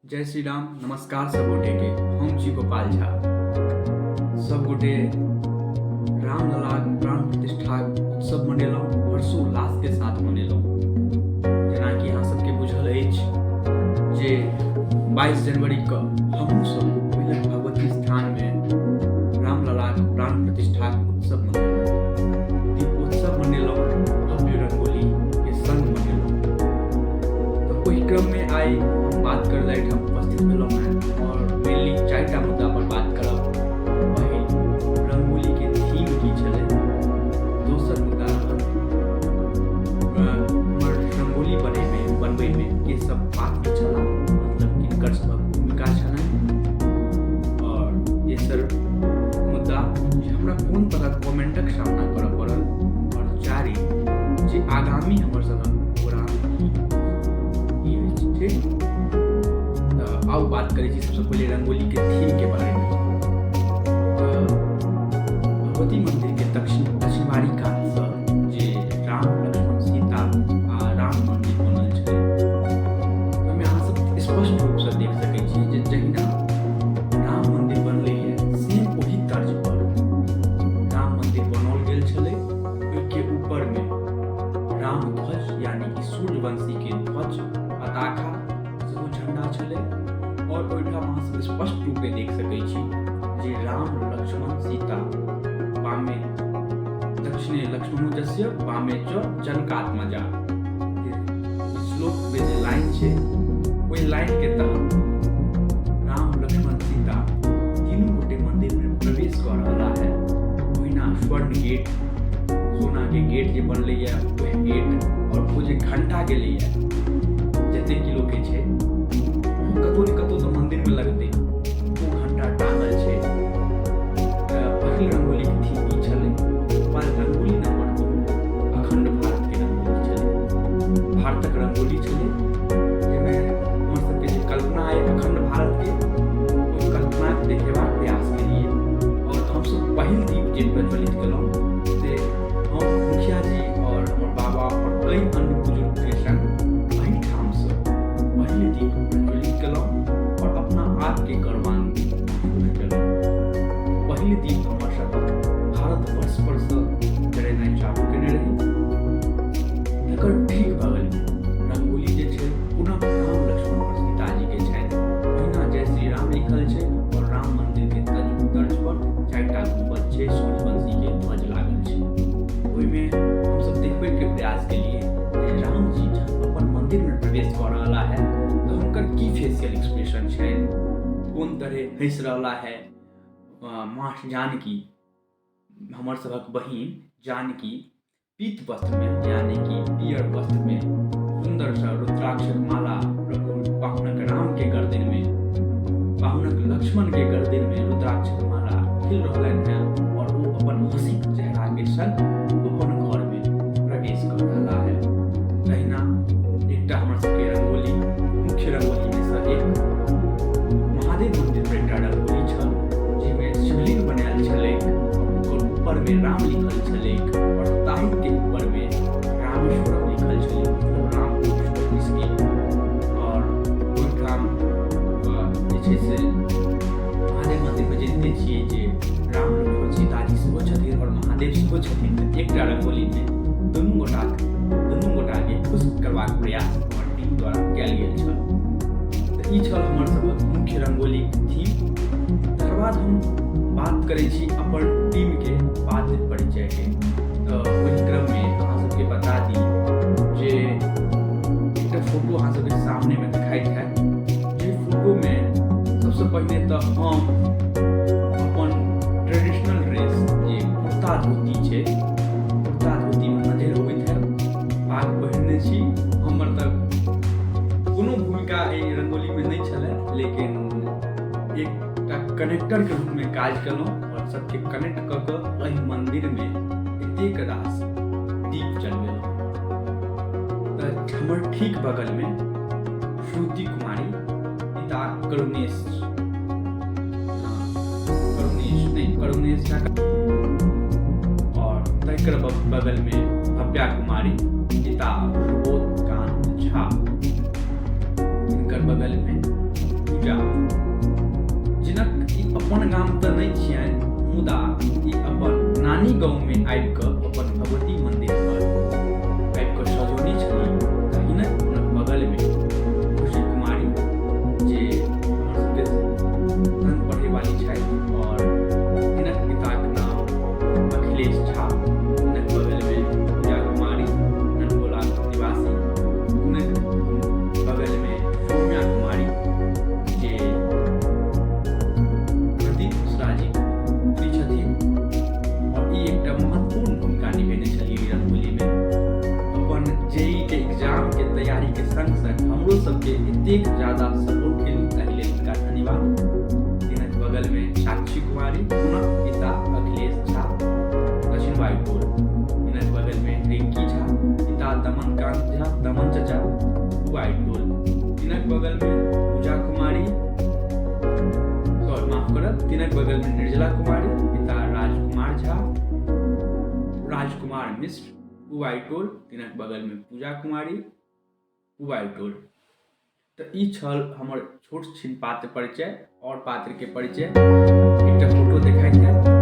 जय श्री राम। नमस्कार सब गोटे के, हम छी गोपाल झा। सब गोटे रामललाक प्राण प्रतिष्ठा उत्सव मनेलहुँ, हर्षोल्लास के साथ मनेलहुँ। जेनाकि अहाँ सबके बुझल अछि जे 22 जनवरी के हमहूँ सब कोइलख भगवती स्थान में रामललाक प्राण प्रतिष्ठा उत्सव मनेलहुँ, दीपोत्सव मनेलहुँ, भव्य रंगोली के संग मनेलहुँ। तऽ ओहि क्रममे आइ हम बात करै लए एहिठाम उपस्थित भेलहुँ हेँ आओर मेनली चारिटा मुद्दा पर बात करब। पहिल, रंगोलीके थीम की छलै। दोसर मुद्दा रहत हमर रंगोली बनबैमे के सब पात्र छलाह, मतलब किनकर सभक भूमिका छलनि। आओर तेसर मुद्दा जे हमरा कोन तरहक कमेंटक सामना करऽ पड़ल। आओर चारिम जे आगामी हमर सभक प्रोग्राम की अछि। ठीक, तऽ आउ बात करै छी सबसँ पहिले रंगोलीके थीमके बारेमे। तऽ भगवती मन्दिरके दक्षिणवारी कातसँ जे राम लक्ष्मण सीता आ राम मन्दिर बनल छै, ओहिमे अहाँ सब स्पष्ट रूपसँ देख सकै छी जे जहिना राम मन्दिर बनलैए सेम ओही तर्ज पर राम मन्दिर बनाओल गेल छलै। ओहिके ऊपरमे राम ध्वज यानी कि सूर्यवंशीके ध्वज पताखा सेहो झंडा छलै। आओर ओहिठाम अहाँ सब स्पष्ट रूपे देख सकै छी जे राम लक्ष्मण सीता वामे दक्षिणे लक्ष्मणोजस्य वामे च जनकात्मजा श्लोक में जे लाइन छै, ओहि लाइन के तहत राम लक्ष्मण सीता तीनू गोटे मंदिर में प्रवेश कऽ रहला है। ओहिना स्वर्ण गेट, सोना के गेट जे बनलैए वएह गेट, और ओ जे घंटा गेलैए जते किलो के छै, ओ कतौ ने कतौ तऽ मंदिर में लगतै, ओ घंटा टांगल छै। तऽ पहिल रंगोली के थीम ई छलै। बाद रंगोली नंबर 2 अखंड भारत के रंगोली छलै, भारतक रंगोली छलै, जाहिमे हमर सबके जे कल्पना अइ अखंड भारत के, ओहि कल्पनाके देखेबाक प्रयास केलियै। आओर हमसब पहिल दीप जे प्रज्वलित केलहुँ से हम मुखिया जी आओर हमर बाबा आओर कई अन्य बुजुर्गके संग एहिठामसँ पहिल दीप प्रज्वलित केलहुँ आओर अपना आपके गौरवान्वित महसूस केलहुँ। पहिल दीप हमर सबक भारतवर्ष परसँ जरेनाइ चालू केने रही। एकर ठीक बगलमे रंगोली जे छै पुनः राम लक्ष्मण और सीताजी के छनि, ओहिना जय श्री राम लिखल छै और राम मंदिर के तर्ज पर चारिटा गुम्बद छै, सूर्यवंशी के ध्वज लागल छै। ओहिमे हमसब देखबै के प्रयास केलिए जे राम जी जहन अपन मंदिर में प्रवेश कऽ रहला है तऽ हुनकर की फेसियल एक्सप्रेशन छनि, कोन तरहे हँसि रहला है। माँ जानकी, हमर सभक बहिन जानकी पीत वस्त्र में यानी कि पियर वस्त्र में सुंदर सा रुद्राक्षक माला प्रभु पाहुनक राम के गर्दन में, पाहुनक लक्ष्मण के गर्दन में रुद्राक्षक माला खिल रहलनि हैं और वो अपन हंसी चेहरा के संग अपन घर में प्रवेश कर रहला है। तहिना एकटा हमर सबके रंगोली, मुख्य रंगोली में से एक महादेव मंदिर पर एकटा रंगोली छल, जाहिमे शिवलिंग बनायल छलैक, ओकर ऊपर में राम लिखल छलैक और ताहि के ऊपर में रामेश्वरम लिखल छलै, मतलब राम पोस्ट ऑफिस के। और ओहिठाम जे छै से महादेव मंदिर में जनिते छियै जे राम लक्ष्मण सीताजी सेहो छथिन और महादेव सेहो छथिन। तऽ एकटा रंगोली में दुनू गोटाके खुश करबाक प्रयास हमर टीम द्वारा कयल गेल छल। तऽ ई छल हमर सभक मुख्य रंगोलीक थीम। तकर बाद हम बात करै छी अपन टीमके पात्र परिचयके। तऽ ओहि क्रममे अहाँ सबके बता दी जे एकटा फोटो अहाँ सबके सामनेमे देखाइत हैत, जे फोटोमे सबसँ पहिने तऽ हम अपन ट्रेडिशनल ड्रेस जे कुर्ता धोती छै, कुर्ता धोतीमे नजरि अबैत हैत, पाग पहिरने छी। हमर तऽ कोनो भूमिका एहि रंगोलीमे नहि छलै, लेकिन एकटा कनेक्टरके रूपमे काज केलहुँ आओर सबके कनेक्ट कऽ कऽ एहि मन्दिरमे एतेक रास दीप जलबेलहुँ। तऽ हमर ठीक बगलमे श्रुति कुमारी, पिता करुणेश, करुणेश नहि, करुणेश झा, और तकर बगलमे भव्या कुमारी, पिता सुबोध कांत झा, हिनकर बगलमे पूजा, जिनक ई अपन गाम तऽ नहि छियनि, मुदा ई अपन नानी गाँवमे आबि कऽ अपन भगवती मन्दिर पर आबि कऽ सजौने छली। तऽ हिनक हुनक बगलमे खुशी कुमारी, जे हमर सबके संग पढ़ैवाली छथि आओर हिनक पिताक नाम अखिलेश झा। हिनक बगलमे पूजा कुमारी, ननगोला निवासी। हिनक बगलमे सौम्या कुमारी, जे प्रदीप मिश्राजी पुत्री छथिन आओर ई एकटा महत्वपूर्ण भूमिका निभेने छलियै रंगोलीमे। अपन जेई के एग्जाम के तैयारी के संग संग हमरो सबके एतेक ज्यादा सपोर्ट केली, ताहि लेल हिनका धन्यवाद। हिनक बगलमे साक्षी कुमारी, हुनक पिता अखिलेश झा, दक्षिण वायुपुर। हिनक बगलमे रिंकी झा, पिता दमन कांत झा, दमन चचा, वायुटोल। हिनक बगलमे पूजा कुमारी, सॉरी, माफ करब, तिनक बगलमे निर्जला कुमारी, पिता राजकुमार झा, राजकुमार मिश्र, पुवाइटोल। तिनक बगलमे पूजा कुमारी, पुवाइटोल। तऽ ई छल हमर छोट छिन पात्र परिचय। आओर पात्रके परिचय एकटा फोटो देखाइत है।